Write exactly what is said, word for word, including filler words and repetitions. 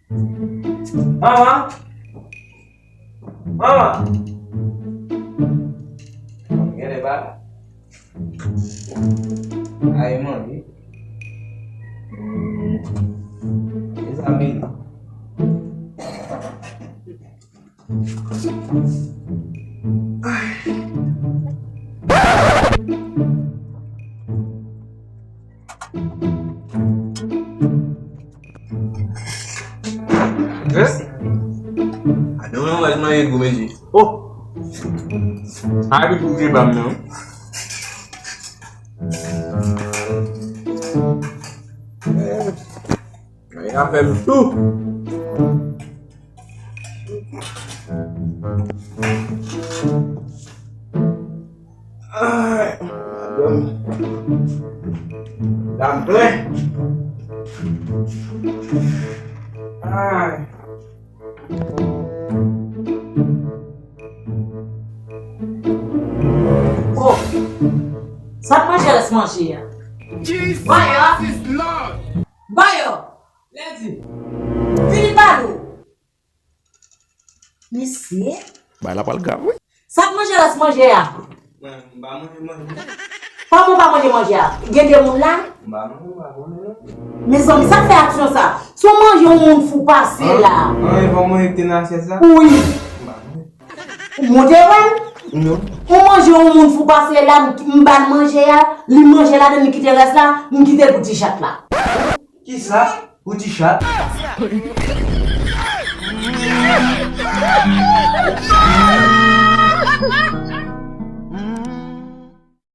Manman! Manman! Gade ba. Ay, manje. Mezanmi. Eh? Adan mwen wè manje gwo mesye. Oh! Ay, pi pou je ba m nan. Eh. Ay, afè m tou. Ay, madanm. Dam plen. Ay. Oh, sa k manje rès manje a? Voyò! Voyò! Lèdi. Vini ba nou. Mesye. Bagay la pral grav, wi. Sa k manje rès manje a? Mwen, m pa manje manje. Kòman w pa manje manje a? Gen de moun la? M pa manje, m pa konnen non. Mezanmi, sa k fè aksyon sa? Si w manje yon moun fou pase la. An, e pa w manje ki te nan asyèt la? Wi. M pa manje. Ou monte wè l? Non. Ou manje yon moun fou pase la, m, m ba l manje a, li manje ladan l, li kite rès la, m kite l pou ti chat la. Kisa? Pou ti chat?